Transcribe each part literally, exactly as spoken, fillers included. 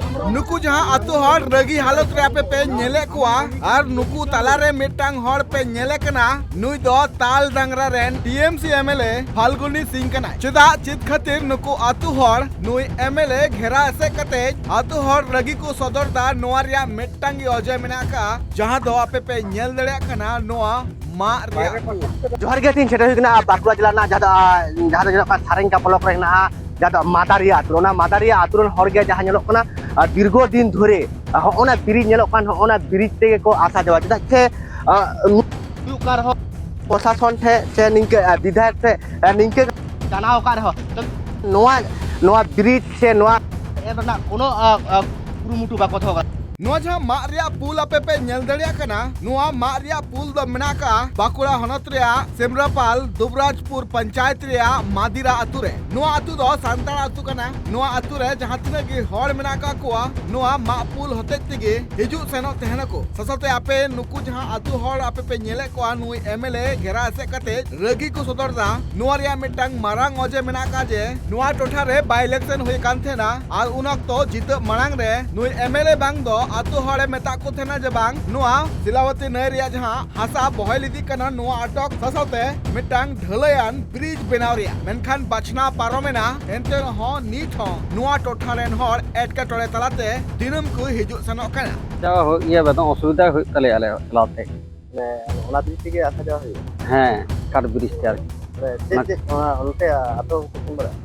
ᱱᱩᱠᱩ ᱡᱟᱦᱟᱸ ᱟᱛᱳ ᱦᱚᱲ ᱨᱟᱹᱜᱤ ᱦᱟᱞᱚᱛ ᱨᱮ ᱟᱯᱮ ᱯᱮ ᱧᱮᱞᱮᱫ ᱠᱚᱣᱟ, ᱟᱨ ᱱᱩᱠᱩ ᱛᱟᱞᱟᱨᱮ ᱢᱤᱫᱴᱟᱝ ᱦᱚᱲ ᱯᱮ ᱧᱮᱞᱮ ᱠᱟᱱᱟ, ᱱᱩᱭ ᱫᱚ ᱛᱟᱞ ᱰᱟᱝᱨᱟ ᱨᱮᱱ T M C M L A Phalguni Singh ᱠᱟᱱᱟᱭ᱾ ᱪᱮᱫᱟᱜ, ᱪᱮᱫ ᱠᱷᱟᱹᱛᱤᱨ ᱱᱩᱠᱩ ᱟᱛᱳ ᱦᱚᱲ ᱱᱩᱭ ᱮᱢ ᱮᱞ ᱮ ᱜᱷᱮᱨᱟ ᱮᱥᱮᱫ ᱠᱟᱛᱮ ᱟᱛᱳ ᱦᱚᱲ ᱨᱟᱹᱜᱤ ᱠᱚ ᱥᱚᱫᱚᱨ ᱫᱟ, ᱱᱚᱣᱟ ᱨᱮᱭᱟᱜ ᱢᱤᱫᱴᱟᱝ ᱜᱮ ᱚᱡᱮ ᱢᱮᱱᱟᱜ ᱟᱠᱟᱫᱼᱟ, ᱡᱟᱦᱟᱸ ᱫᱚ ᱟᱯᱮ ᱯᱮ ᱧᱮᱞ ᱫᱟᱲᱮᱭᱟᱜ ᱠᱟᱱᱟ ᱱᱚᱣᱟ ᱢᱟᱜ ᱨᱮᱭᱟᱜ ᱯᱩᱞ᱾ ᱡᱚᱦᱟᱨ ᱜᱮ, ᱛᱮᱦᱮᱧ ᱥᱮᱴᱮᱨ ᱦᱩᱭ ᱠᱟᱱᱟ ᱵᱟᱸᱠᱩᱲᱟ ᱡᱮᱞᱟ ᱨᱮᱱᱟᱜ ᱡᱟᱦᱟᱸ ᱫᱚ, ᱟᱨ, ᱡᱟᱦᱟᱸ ᱫᱚ ᱧᱮᱞᱚᱜ ᱠᱟᱱᱟ ᱥᱟᱨᱮᱝᱠᱟ ᱵᱞᱚᱠ ᱨᱮ ᱦᱮᱱᱟᱜᱼᱟ, ᱡᱟᱦᱟᱸ ᱫᱚ ᱢᱟᱫᱟᱨᱤᱭᱟ ᱟᱹᱛᱩ᱾ ᱚᱱᱟ ᱢᱟᱫᱟᱨᱤᱭᱟ ᱟᱹᱛᱩ ᱨᱮᱱ ᱦᱚᱲ ᱜᱮ ᱡᱟᱦᱟᱸ ᱧᱮᱞᱚᱜ ᱠᱟᱱᱟ, ᱟᱨ, ᱫᱤᱨᱜᱷᱚ ᱫᱤᱱ ᱫᱷᱚᱨᱮ, ᱟᱨ, ᱦᱚᱸᱜᱼᱚ ᱱᱟ ᱵᱨᱤᱡᱽ ᱧᱮᱞᱚᱜ ᱠᱟᱱ, ᱦᱚᱸᱜᱼᱚ ᱱᱟ ᱵᱨᱤᱡᱽ ᱛᱮᱜᱮ ᱠᱚ ᱟᱥᱟ ᱡᱟᱣᱟ᱾ ᱪᱮᱫᱟᱜ ᱥᱮ, ᱟᱨ, ᱦᱩᱭᱩᱜ ᱠᱟᱱ ᱨᱮᱦᱚᱸ ᱯᱨᱚᱥᱟᱥᱚᱱ ᱴᱷᱮᱱ ᱥᱮ ᱱᱤᱝᱠᱟᱹ, ᱟᱨ, ᱵᱤᱫᱷᱟᱭᱚᱠ ᱴᱷᱮᱱ, ᱟᱨ, ᱱᱤᱝᱠᱟᱹ ᱡᱟᱱᱟᱣ ᱟᱠᱟᱫ ᱨᱮᱦᱚᱸ, ᱛᱚ ᱱᱚᱣᱟ, ᱱᱚᱣᱟ ᱵᱨᱤᱡᱽ ᱥᱮ ᱱᱚᱣᱟ ᱮᱢ ᱨᱮᱱᱟᱜ ᱠᱳᱱᱳ, ᱟᱨ, ᱟᱨ, ᱠᱩᱨᱩᱢᱩᱴᱩ ᱵᱟᱠᱚ ᱫᱚᱦᱚ ᱠᱟᱫᱟ᱾ ᱱᱚᱣᱟ ᱡᱟᱦᱟᱸ ᱢᱟᱫ ᱨᱮᱭᱟᱜ ᱯᱩᱞ ᱟᱯᱮ ᱯᱮ ᱧᱮᱞ ᱫᱟᱲᱮᱭᱟᱜ ᱠᱟᱱᱟ, ᱱᱚᱣᱟ ᱢᱟᱫ ᱨᱮᱭᱟᱜ ᱯᱩᱞ ᱫᱚ ᱢᱮᱱᱟᱜ ᱟᱠᱟᱫᱼᱟ ᱵᱟᱸᱠᱩᱲᱟ ᱦᱚᱱᱚᱛ ᱨᱮᱭᱟᱜ ᱥᱮᱢᱨᱟᱯᱟᱞ ᱫᱩᱵᱨᱟᱡᱽᱯᱩᱨ ᱯᱚᱧᱪᱟᱭᱮᱛ ᱨᱮᱭᱟᱜ ᱢᱟᱫᱤᱨᱟ ᱟᱛᱳ ᱨᱮ᱾ ᱱᱚᱣᱟ ᱟᱛᱳ ᱫᱚ ᱥᱟᱱᱛᱟᱲ ᱟᱛᱳ ᱠᱟᱱᱟ᱾ ᱱᱚᱣᱟ ᱟᱛᱳ ᱨᱮ ᱡᱟᱦᱟᱸ ᱛᱤᱱᱟᱹᱜ ᱜᱮ ᱦᱚᱲ ᱢᱮᱱᱟᱜ ᱟᱠᱟᱫ ᱠᱚᱣᱟ, ᱱᱚᱣᱟ ᱢᱟᱫ ᱯᱩᱞ ᱦᱚᱛᱮᱡ ᱛᱮᱜᱮ ᱦᱤᱡᱩᱜ ᱥᱮᱱᱚᱜ ᱛᱟᱦᱮᱱᱟᱠᱚ᱾ ᱥᱟᱶᱛᱮ ᱟᱯᱮ ᱱᱩᱠᱩ ᱡᱟᱦᱟᱸ ᱟᱛᱳ ᱦᱚᱲ ᱟᱯᱮ ᱯᱮ ᱧᱮᱞᱮᱫ ᱠᱚᱣᱟ, ᱱᱩᱭ ᱮᱢ ᱮᱞ ᱮ ᱜᱷᱮᱨᱟ ᱮᱥᱮᱫ ᱠᱟᱛᱮ ᱨᱟᱹᱜᱤ ᱠᱚ ᱥᱚᱫᱚᱨ ᱫᱟ, ᱱᱚᱣᱟ ᱨᱮᱭᱟᱜ ᱢᱤᱫᱴᱟᱝ ᱢᱟᱨᱟᱝ ᱚᱡᱮ ᱢᱮᱱᱟᱜ ᱟᱠᱟᱫ ᱡᱮ ᱱᱚᱣᱟ ᱴᱚᱴᱷᱟ ᱨᱮ ᱵᱟᱭ ᱤᱞᱮᱠᱥᱚᱱ ᱦᱩᱭ ᱠᱟᱱ ᱛᱟᱦᱮᱱᱟ, ᱟᱨ ᱩᱱ ᱚᱠᱛᱚ ᱡᱤᱛᱟᱹᱜ ᱢᱟᱲᱟᱝ ᱨᱮ ᱱᱩᱭ ᱮᱢ ᱮᱞ ᱮ ᱵᱟᱝ ᱫᱚ ᱟᱛᱳ ᱦᱚᱲᱮ ᱢᱮᱛᱟᱜ ᱠᱚ ᱛᱟᱦᱮᱱᱟ ᱡᱮ ᱵᱟᱝ, ᱱᱚᱣᱟ ᱥᱤᱞᱟᱵᱚᱛᱤ ᱱᱟᱹᱭ ᱨᱮᱭᱟᱜ ᱡᱟᱦᱟᱸ ᱦᱟᱥᱟ ᱵᱚᱦᱮᱞ ᱤᱫᱤᱜ ᱠᱟᱱᱟ, ᱱᱚᱣᱟ ᱟᱴᱚᱠ ᱥᱟᱶᱛᱮ ᱢᱤᱫᱴᱟᱝ ᱰᱷᱟᱹᱞᱟᱹᱭᱟᱱ ᱵᱨᱤᱡᱽ ᱵᱮᱱᱟᱣ ᱨᱮᱭᱟᱜ᱾ ᱢᱮᱱᱠᱷᱟᱱ ᱵᱟᱪᱷᱱᱟᱣ ᱯᱟᱨᱚᱢᱮᱱᱟ, ᱮᱱᱛᱮ ᱨᱮᱦᱚᱸ ᱱᱤᱛ ᱦᱚᱸ ᱱᱚᱣᱟ ᱴᱚᱴᱷᱟ ᱨᱮᱱ ᱦᱚᱲ ᱮᱴᱠᱮᱴᱚᱬᱮ ᱛᱟᱞᱟᱛᱮ ᱫᱤᱱᱟᱹᱢ ᱠᱚ ᱦᱤᱡᱩᱜ ᱥᱮᱱᱚᱜ ᱠᱟᱱᱟ᱾ ᱪᱟᱞᱟᱣ ᱦᱩᱭᱩᱜ ᱜᱮᱭᱟ, ᱵᱮᱫᱚᱢ ᱚᱥᱩᱵᱤᱫᱷᱟ ᱦᱩᱭᱩᱜ ᱛᱟᱞᱮᱭᱟ ᱟᱞᱮ ᱪᱟᱞᱟᱣ ᱛᱮ᱾ ᱢᱟᱱᱮ ᱚᱱᱟ ᱵᱨᱤᱡᱽ ᱛᱮᱜᱮ ᱟᱥᱟ ᱡᱟᱣᱟ ᱦᱩᱭᱩᱜᱼᱟ? ᱦᱮᱸ, ᱠᱟᱴ ᱵᱨᱤᱡᱽ ᱛᱮ ᱟᱨᱠᱤ᱾ ᱢᱟᱱᱮ ᱪᱮᱫ ᱚᱱᱟ ᱪᱮᱫ, ᱚᱱᱟ ᱚᱱᱛᱮ ᱟᱛᱳ ᱠᱚ ᱯᱷᱳᱱ ᱵᱟᱲᱟᱜᱼᱟ?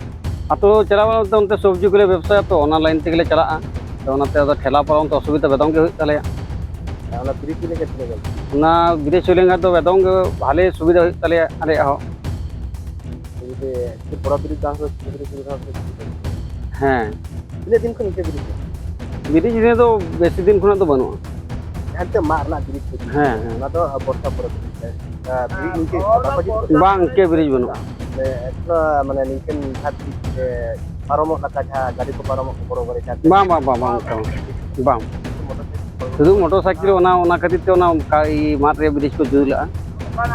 ᱟᱛᱳ ᱪᱟᱞᱟᱣ ᱵᱚᱞᱛᱮ ᱚᱱᱛᱮ ᱥᱚᱵᱽᱡᱤ ᱠᱚᱞᱮ ᱵᱮᱵᱥᱟᱭᱟ ᱛᱚ, ᱚᱱᱟ ᱞᱟᱭᱤᱱ ᱛᱮᱜᱮᱞᱮ ᱪᱟᱞᱟᱜᱼᱟ᱾ ᱛᱚ ᱚᱱᱟᱛᱮ ᱟᱫᱚ ᱴᱷᱮᱞᱟ ᱯᱟᱨᱚᱢ ᱛᱮ ᱚᱥᱩᱵᱤᱫᱷᱟ ᱵᱮᱫᱚᱢ ᱜᱮ ᱦᱩᱭᱩᱜ ᱛᱟᱞᱮᱭᱟ᱾ ᱚᱱᱟ ᱵᱨᱤᱡᱽ ᱤᱫᱤ ᱠᱟᱛᱮ ᱛᱤᱱᱟᱹᱜ ᱜᱟᱱ? ᱚᱱᱟ ᱵᱨᱤᱡᱽ ᱦᱩᱭ ᱞᱮᱱᱠᱷᱟᱱ ᱫᱚ ᱵᱮᱫᱚᱢ ᱜᱮ ᱵᱷᱟᱞᱮ ᱥᱩᱵᱤᱫᱷᱟ ᱦᱩᱭᱩᱜ ᱛᱟᱞᱮᱭᱟ ᱟᱞᱮᱭᱟᱜ ᱦᱚᱸ᱾ ᱡᱩᱫᱤ ᱵᱚᱲᱚ ᱵᱨᱤᱡᱽ ᱵᱟᱝ ᱦᱩᱭ, ᱪᱷᱳᱴᱳ ᱵᱨᱤᱡᱽ ᱦᱩᱭ ᱨᱮᱦᱚᱸ ᱥᱩᱵᱤᱫᱷᱟ᱾ ᱦᱮᱸ᱾ ᱛᱤᱱᱟᱹᱜ ᱫᱤᱱ ᱠᱷᱚᱱ ᱤᱱᱠᱟᱹ ᱵᱨᱤᱡᱽ ᱢᱮᱱᱟᱜᱼᱟ? ᱵᱨᱤᱡᱽ ᱱᱤᱭᱟᱹ ᱫᱚ ᱵᱮᱥᱤ ᱫᱤᱱ ᱠᱷᱚᱱᱟᱜ ᱫᱚ ᱵᱟᱹᱱᱩᱜᱼᱟ᱾ ᱦᱟᱱᱛᱮ ᱢᱟᱜ ᱨᱮᱱᱟᱜ ᱵᱨᱤᱡᱽ ᱠᱚ ᱡᱩᱛ ᱦᱮᱸ, ᱠᱮᱫᱟ, ᱦᱮᱸ᱾ ᱚᱱᱟ ᱫᱚ ᱵᱚᱨᱥᱟ ᱯᱚᱨᱮ ᱠᱚ ᱡᱩᱛ ᱠᱮᱫᱟ᱾ ᱟᱨ ᱵᱨᱤᱡᱽ ᱤᱱᱠᱟᱹ ᱵᱟᱠᱚ ᱡᱩᱛ ᱠᱟᱫᱟ? ᱵᱟᱝ, ᱤᱱᱠᱟᱹ ᱵᱨᱤᱡᱽ ᱵᱟᱹᱱᱩᱜᱼᱟ᱾ ᱢᱟᱱᱮ ᱮᱠᱫᱚᱢ, ᱢᱟᱱᱮ ᱱᱤᱝᱠᱟᱹᱱ ᱡᱟᱦᱟᱸ ᱵᱨᱤᱡᱽ ᱛᱮ ᱯᱟᱨᱚᱢᱚᱜ ᱞᱮᱠᱟ, ᱡᱟᱦᱟᱸ ᱜᱟᱹᱰᱤ ᱠᱚ ᱯᱟᱨᱚᱢᱚᱜ ᱠᱚ, ᱵᱚᱲᱚ ᱜᱟᱹᱰᱤ ᱡᱟᱦᱟᱸ ᱵᱟᱝ, ᱵᱟᱝ, ᱵᱟᱝ, ᱵᱟᱝ, ᱚᱱᱠᱟ ᱵᱟᱝ᱾ ᱵᱟᱝ᱾ ᱢᱚᱴᱚᱨ ᱥᱟᱭᱠᱮᱞ ᱥᱩᱫᱷᱩ ᱢᱚᱴᱚᱨ ᱥᱟᱭᱠᱮᱞ, ᱚᱱᱟ, ᱚᱱᱟ ᱠᱷᱟᱹᱛᱤᱨ ᱛᱮ ᱚᱱᱟ ᱚᱱᱠᱟ ᱤᱭᱟᱹ ᱢᱟᱫ ᱨᱮᱭᱟᱜ ᱵᱨᱤᱡᱽ ᱠᱚ ᱡᱩᱛ ᱞᱮᱜᱼᱟ᱾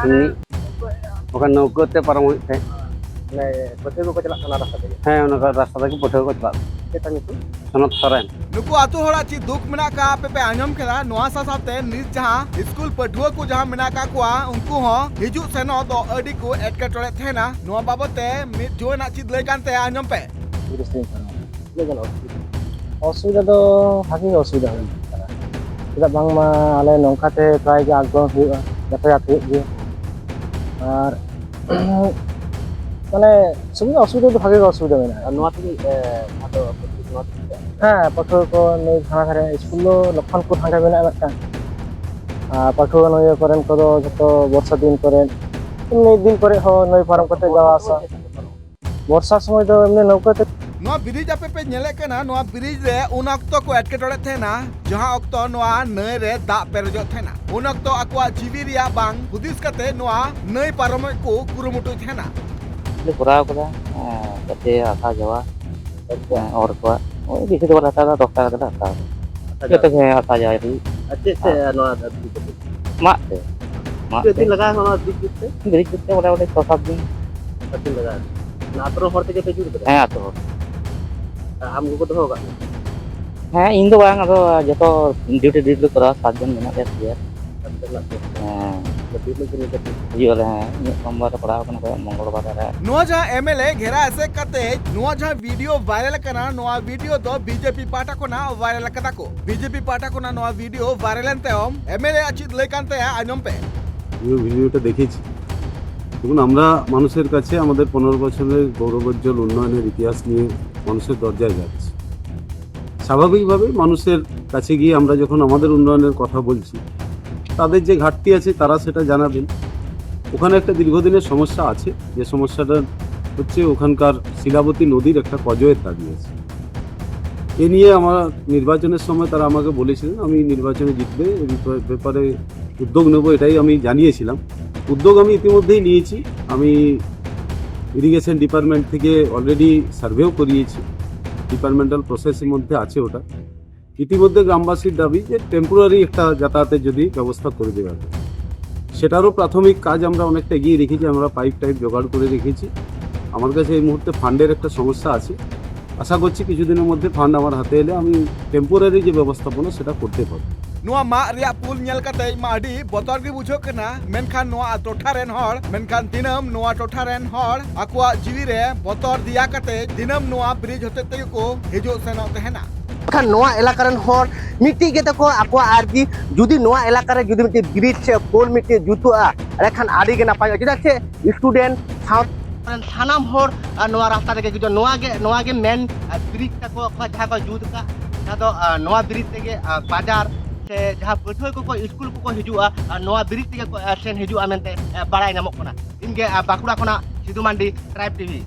ᱮᱢᱱᱤ ᱵᱟᱠᱷᱟᱱ ᱱᱟᱹᱣᱠᱟᱹ ᱛᱮ ᱯᱟᱨᱚᱢ ᱦᱩᱭᱩᱜ ᱛᱟᱦᱮᱸᱫ᱾ ᱢᱟᱱᱮ ᱯᱟᱹᱴᱷᱩᱣᱟᱹ ᱠᱚᱠᱚ ᱪᱟᱞᱟᱜ ᱠᱟᱱᱟ ᱨᱟᱥᱛᱟ ᱛᱮᱜᱮ? ᱦᱮᱸ, ᱚᱱᱟ ᱠᱚ ᱨᱟᱥᱛᱟ ᱛᱮᱜᱮ ᱯᱟᱹᱴᱷᱩᱣᱟᱹ ᱠᱚ ᱪᱟᱞᱟᱜ ᱠᱟᱱᱟ᱾ ᱪᱮᱫ ᱛᱟᱢ ᱧᱩᱛᱩᱢ? ᱥᱚᱱᱚᱛ ᱥᱚᱨᱮᱱ᱾ ᱱᱩᱠᱩ ᱟᱛᱳ ᱦᱚᱲᱟᱜ ᱪᱮᱫ ᱫᱩᱠ ᱢᱮᱱᱟᱜ ᱟᱠᱟᱫ ᱟᱯᱮ ᱯᱮ ᱟᱸᱡᱚᱢ ᱠᱮᱫᱟ᱾ ᱱᱚᱣᱟ ᱥᱟᱶ ᱥᱟᱶᱛᱮ ᱱᱤᱛ ᱡᱟᱦᱟᱸ ᱥᱠᱩᱞ ᱯᱟᱹᱴᱷᱩᱣᱟᱹ ᱠᱚ ᱡᱟᱦᱟᱸ ᱢᱮᱱᱟᱜ ᱟᱠᱟᱫ ᱠᱚᱣᱟ, ᱩᱱᱠᱩ ᱦᱚᱸ ᱦᱤᱡᱩᱜ ᱥᱮᱱᱚᱜ ᱫᱚ ᱟᱹᱰᱤ ᱠᱚ ᱮᱴᱠᱮᱴᱚᱬᱮᱜ ᱛᱟᱦᱮᱱᱟ᱾ ᱱᱚᱣᱟ ᱵᱟᱵᱚᱛ ᱛᱮ ᱢᱤᱫ ᱡᱩᱣᱟᱹᱱᱟᱜ ᱪᱮᱫ ᱞᱟᱹᱭ ᱠᱟᱱ ᱛᱟᱭᱟ, ᱟᱸᱡᱚᱢ ᱯᱮ᱾ ᱛᱤᱨᱤᱥ ᱛᱟᱹᱨᱤᱠᱷ ᱠᱷᱚᱱ᱾ ᱛᱤᱱᱟᱹᱜ ᱜᱟᱱ ᱚᱥᱩᱵᱤᱫᱷᱟ? ᱚᱥᱩᱵᱤᱫᱷᱟ ᱫᱚ ᱵᱷᱟᱜᱮ ᱜᱮ ᱚᱥᱩᱵᱤᱫᱷᱟ ᱦᱩᱭᱩᱜ ᱠᱟᱱᱟ᱾ ᱪᱮᱫᱟᱜ ᱵᱟᱝᱢᱟ ᱟᱞᱮ ᱱᱚᱝᱠᱟ ᱛᱮ ᱯᱨᱟᱭ ᱜᱮ ᱟᱯ ᱰᱟᱣᱩᱱ ᱦᱩᱭᱩᱜᱼᱟ, ᱡᱟᱛᱟᱭᱟᱛ ᱦᱩᱭᱩᱜ ᱜᱮᱭᱟ᱾ ᱟᱨ ᱢᱟᱱᱮ ᱥᱩᱵᱤᱫᱷᱟ ᱚᱥᱩᱵᱤᱫᱷᱟ ᱫᱚ ᱵᱷᱟᱜᱮ ᱜᱮ ᱚᱥᱩᱵᱤᱫᱷᱟ ᱢᱮᱱᱟᱜᱼᱟ᱾ ᱟᱨ ᱱᱚᱣᱟ ᱛᱮᱜᱮ, ᱮ, ᱱᱚᱣᱟ ᱫᱚ ᱱᱚᱣᱟ ᱛᱮᱜᱮ? ᱦᱮᱸ, ᱯᱟᱹᱴᱷᱩᱣᱟᱹ ᱠᱚ ᱱᱩᱭ ᱦᱟᱱᱟ ᱫᱷᱟᱨᱮ ᱥᱠᱩᱞ ᱫᱚ ᱞᱚᱠᱠᱷᱚᱱᱯᱩᱨ ᱦᱟᱸᱰᱮ ᱢᱮᱱᱟᱜᱼᱟ ᱢᱤᱫᱴᱟᱝ᱾ ᱟᱨ ᱯᱟᱹᱴᱷᱩᱣᱟᱹ ᱱᱩᱭ ᱠᱚᱨᱮᱱ ᱠᱚᱫᱚ ᱡᱷᱚᱛᱚ ᱵᱚᱨᱥᱟ ᱫᱤᱱ ᱠᱚᱨᱮ, ᱮᱢᱱᱤ ᱫᱤᱱ ᱠᱚᱨᱮ ᱦᱚᱸ ᱱᱟᱹᱭ ᱯᱟᱨᱚᱢ ᱠᱟᱛᱮ ᱡᱟᱣᱟ ᱟᱥᱟ᱾ ᱵᱚᱨᱥᱟ ᱥᱚᱢᱚᱭ ᱫᱚ ᱮᱢᱱᱤ ᱱᱟᱹᱣᱠᱟᱹ ᱛᱮ᱾ ᱱᱚᱣᱟ ᱵᱨᱤᱡᱽ ᱟᱯᱮ ᱯᱮ ᱧᱮᱞᱮᱫ ᱠᱟᱱᱟ, ᱱᱚᱣᱟ ᱵᱨᱤᱡᱽ ᱨᱮ ᱩᱱ ᱚᱠᱛᱚ ᱠᱚ ᱮᱴᱠᱮᱴᱚᱬᱮ ᱛᱟᱦᱮᱱᱟ, ᱡᱟᱦᱟᱸ ᱚᱠᱛᱚ ᱱᱚᱣᱟ ᱱᱟᱹᱭ ᱨᱮ ᱫᱟᱜ ᱯᱮᱨᱮᱡᱚᱜ ᱛᱟᱦᱮᱱᱟ᱾ ᱩᱱ ᱚᱠᱛᱚ ᱟᱠᱚᱣᱟᱜ ᱡᱤᱣᱤ ᱨᱮᱭᱟᱜ ᱵᱟᱝ ᱦᱩᱫᱤᱥ ᱠᱟᱛᱮ ᱱᱚᱣᱟ ᱱᱟᱹᱭ ᱯᱟᱨᱚᱢᱚᱜ ᱠᱚ ᱠᱩᱨᱩᱢᱩᱴᱩᱭ ᱛᱟᱦᱮᱱᱟ᱾ ᱞᱮ ᱠᱚᱨᱟᱣ ᱠᱟᱫᱟ, ᱦᱮᱸ, ᱡᱟᱛᱮ ᱟᱥᱟ ᱡᱟᱣᱟ, ᱦᱮᱸ, ᱦᱚᱲ ᱠᱚᱣᱟᱜ ᱳᱭ ᱵᱮᱥᱤ ᱫᱚ ᱵᱟᱞᱮ ᱦᱟᱛᱟᱣ ᱮᱫᱟ, ᱫᱚᱥ ᱴᱟᱠᱟ ᱠᱟᱛᱮ ᱞᱮ ᱦᱟᱛᱟᱣ ᱮᱫᱟ᱾ ᱟᱥᱟ ᱡᱟᱣᱟ᱾ ᱡᱚᱛᱚ ᱜᱮ ᱟᱥᱟ ᱡᱟᱣᱟ ᱟᱨᱠᱤ᱾ ᱟᱨ ᱪᱮᱫ ᱛᱮ ᱟᱨ ᱱᱚᱣᱟ ᱵᱨᱤᱡᱽ ᱫᱚ? ᱢᱟᱜ ᱛᱮ᱾ ᱢᱟᱜ ᱛᱤᱱᱟᱹᱜ ᱛᱮ᱾ ᱫᱤᱱ ᱞᱟᱜᱟᱜᱼᱟ ᱱᱚᱣᱟ ᱵᱨᱤᱡᱽ ᱡᱩᱛ ᱛᱮ? ᱵᱨᱤᱡᱽ ᱡᱩᱛ ᱛᱮ ᱢᱚᱴᱟᱢᱩᱴᱤ ᱪᱷᱚ ᱥᱟᱛ ᱫᱤᱱ᱾ ᱥᱟᱛ ᱫᱤᱱ ᱞᱟᱜᱟᱜᱼᱟ᱾ ᱚᱱᱟ ᱟᱛᱳ ᱨᱮᱱ ᱦᱚᱲ ᱛᱮᱜᱮ ᱯᱮ ᱡᱩᱛ ᱠᱟᱫᱟ? ᱦᱮᱸ, ᱟᱛᱳ ᱦᱚᱲ᱾ ᱟᱨ ᱟᱢ ᱜᱮᱠᱚ ᱫᱚᱦᱚ ᱟᱠᱟᱫ ᱢᱮᱭᱟ? ᱦᱮᱸ, ᱤᱧ ᱫᱚ ᱵᱟᱝ, ᱟᱫᱚ ᱡᱚᱛᱚ ᱰᱤᱭᱩᱴᱤ ᱰᱤᱭᱩᱴᱤ ᱞᱮ ᱠᱚᱨᱟᱣᱟ, ᱥᱟᱛ ᱡᱚᱱ ᱢᱮᱱᱟᱜ ᱞᱮᱭᱟ ᱯᱞᱮᱭᱟᱨ᱾ ᱥᱟᱛ ᱡᱚᱱ ᱢᱮᱱᱟᱜ ᱯᱮᱭᱟ? ᱦᱮᱸ᱾ ᱟᱫᱚ ᱛᱤᱱᱟᱹᱜ ᱫᱤᱱ ᱞᱮᱠᱟ ᱦᱤᱡᱩᱜ ᱟᱞᱮ, ᱦᱮᱸ, ᱢᱤᱫ ᱥᱳᱢᱵᱟᱨ ᱨᱮ ᱯᱟᱲᱟᱣ ᱠᱟᱱᱟ ᱠᱚ, ᱢᱚᱝᱜᱚᱞ ᱵᱟᱨ ᱨᱮ᱾ ᱱᱚᱣᱟ ᱡᱟᱦᱟᱸ ᱮᱢ ᱮᱞ ᱮ ᱜᱷᱮᱨᱟ ᱮᱥᱮᱫ ᱠᱟᱛᱮ ᱱᱚᱣᱟ ᱡᱟᱦᱟᱸ ᱵᱷᱤᱰᱤᱭᱳ ᱵᱷᱟᱭᱨᱟᱞ ᱠᱟᱱᱟ, ᱱᱚᱣᱟ ᱵᱷᱤᱰᱤᱭᱳ ᱫᱚ ᱵᱤ ᱡᱮ ᱯᱤ ᱯᱟᱦᱴᱟ ᱠᱷᱚᱱᱟᱜ ᱵᱷᱟᱭᱨᱟᱞ ᱠᱟᱫᱟ ᱠᱚ᱾ ᱵᱤ ᱡᱮ ᱯᱤ ᱯᱟᱦᱴᱟ ᱠᱷᱚᱱᱟᱜ ᱱᱚᱣᱟ ᱵᱷᱤᱰᱤᱭᱳ ᱵᱷᱟᱭᱨᱟᱞ ᱮᱱ ᱛᱟᱭᱚᱢ ᱮᱢ ᱮᱞ ᱮ ᱟᱜ ᱪᱮᱫ ᱞᱟᱹᱭ ᱠᱟᱱ ᱛᱟᱭᱟ, ᱟᱸᱡᱚᱢ ᱯᱮ᱾ ᱯᱩᱨᱟᱹ ᱵᱷᱤᱰᱤᱭᱳᱴᱟ দেখেছি। দেখুন, আমরা মানুষের কাছে আমাদের পনেরো বছরের গৌরবোজ্জ্বল উন্নয়নের ইতিহাস নিয়ে মানুষের দরজায় যাচ্ছি। স্বাভাবিকভাবেই মানুষের কাছে গিয়ে আমরা যখন আমাদের উন্নয়নের কথা বলছি, তাদের যে ঘাটতি আছে তারা সেটা জানাবেন। ওখানে একটা দীর্ঘদিনের সমস্যা আছে, যে সমস্যাটা হচ্ছে ওখানকার শিলাবতী নদীর একটা কজয়ের দাবি আছে। এ নিয়ে আমার নির্বাচনের সময় তারা আমাকে বলেছিলেন, আমি নির্বাচনে জিতলে এ ব্যাপারে, ব্যাপারে উদ্যোগ নেব, এটাই আমি জানিয়েছিলাম। উদ্যোগ আমি ইতিমধ্যেই নিয়েছি। আমি ইরিগেশন ডিপার্টমেন্ট থেকে অলরেডি সার্ভেও করিয়েছি, ডিপার্টমেন্টাল প্রসেসের মধ্যে আছে ওটা। ইতিমধ্যে গ্রামবাসীর দাবি যে টেম্পোরারি একটা যাতায়াতের যদি ব্যবস্থা করে দেওয়া যায়, সেটারও প্রাথমিক কাজ আমরা অনেকটা এগিয়ে রেখেছি। আমরা পাইপ টাইপ জোগাড় করে রেখেছি। আমার কাছে এই মুহূর্তে ফান্ডের একটা সমস্যা আছে, আশা করছি কিছুদিনের মধ্যে ফান্ড আমার হাতে এলে আমি টেম্পোরারি যে ব্যবস্থাপনা সেটা করতে পারবো। ᱱᱚᱣᱟ ᱢᱟᱜ ᱨᱮᱭᱟᱜ ᱯᱩᱞ ᱧᱮᱞ ᱠᱟᱛᱮ ᱢᱟ ᱟᱹᱰᱤ ᱵᱚᱛᱚᱨ ᱜᱮ ᱵᱩᱡᱷᱟᱹᱜ ᱠᱟᱱᱟ, ᱢᱮᱱᱠᱷᱟᱱ ᱱᱚᱣᱟ ᱴᱚᱴᱷᱟ ᱨᱮᱱ ᱦᱚᱲ, ᱢᱮᱱᱠᱷᱟᱱ ᱫᱤᱱᱟᱹᱢ ᱱᱚᱣᱟ ᱴᱚᱴᱷᱟ ᱨᱮᱱ ᱦᱚᱲ ᱟᱠᱚᱣᱟᱜ ᱡᱤᱣᱤ ᱨᱮ ᱵᱚᱛᱚᱨ ᱫᱮᱭᱟ ᱠᱟᱛᱮ ᱫᱤᱱᱟᱹᱢ ᱱᱚᱣᱟ ᱵᱨᱤᱡᱽ ᱦᱚᱛᱮᱡ ᱛᱮᱜᱮ ᱠᱚ ᱦᱤᱡᱩᱜ ᱥᱮᱱᱚᱜ ᱛᱟᱦᱮᱱᱟ᱾ ᱠᱷᱟᱱ ᱱᱚᱣᱟ ᱮᱞᱟᱠᱟ ᱨᱮᱱ ᱦᱚᱲ ᱢᱤᱫᱴᱤᱡ ᱜᱮ ᱛᱟᱠᱚ ᱟᱠᱚᱣᱟᱜ ᱟᱨᱡᱤ, ᱡᱩᱫᱤ ᱱᱚᱣᱟ ᱮᱞᱟᱠᱟ ᱨᱮ ᱡᱩᱫᱤ ᱢᱤᱫᱴᱤᱡ ᱵᱨᱤᱡᱽ ᱥᱮ ᱯᱳᱞ ᱢᱤᱫᱴᱤᱡ ᱡᱩᱛᱩᱜᱼᱟ, ᱮᱸᱰᱮᱠᱷᱟᱱ ᱟᱹᱰᱤ ᱜᱮ ᱱᱟᱯᱟᱭᱚᱜᱼᱟ᱾ ᱪᱮᱫᱟᱜ ᱥᱮ ᱥᱴᱩᱰᱮᱱᱴ ᱥᱟᱶ ᱨᱮᱱ ᱥᱟᱱᱟᱢ ᱦᱚᱲ, ᱟᱨ ᱱᱚᱣᱟ ᱨᱟᱥᱛᱟ ᱨᱮᱜᱮ ᱡᱩᱫᱤ ᱱᱚᱣᱟ ᱜᱮ, ᱱᱚᱣᱟ ᱜᱮ ᱢᱮᱱ, ᱟᱨ ᱵᱨᱤᱡᱽ ᱛᱟᱠᱚ ᱚᱠᱟ ᱡᱟᱦᱟᱸ ᱠᱚ ᱡᱩᱛ ᱟᱠᱟᱫ, ᱡᱟᱦᱟᱸ ᱫᱚ, ᱟᱨ ᱱᱚᱣᱟ ᱵᱨᱤᱡᱽ ᱛᱮᱜᱮ, ᱟᱨ ᱵᱟᱡᱟᱨ ᱥᱮ ᱡᱟᱦᱟᱸ ᱯᱟᱹᱴᱷᱩᱣᱟᱹ ᱠᱚᱠᱚ ᱥᱠᱩᱞ ᱠᱚᱠᱚ ᱦᱤᱡᱩᱜᱼᱟ, ᱟᱨ ᱱᱚᱣᱟ ᱵᱨᱤᱡᱽ ᱛᱮᱜᱮ ᱠᱚ, ᱟᱨ ᱥᱮᱱ ᱦᱤᱡᱩᱜᱼᱟ ᱢᱮᱱᱛᱮ, ᱟᱨ ᱵᱟᱲᱟᱭ ᱧᱟᱢᱚᱜ ᱠᱟᱱᱟ᱾ ᱤᱧ ᱜᱮ, ᱟᱨ ᱵᱟᱸᱠᱩᱲᱟ ᱠᱷᱚᱱᱟᱜ ᱥᱤᱫᱷᱩ ᱢᱟᱱᱰᱤ, ᱴᱨᱟᱭᱤᱵᱽ ᱴᱤᱵᱷᱤ᱾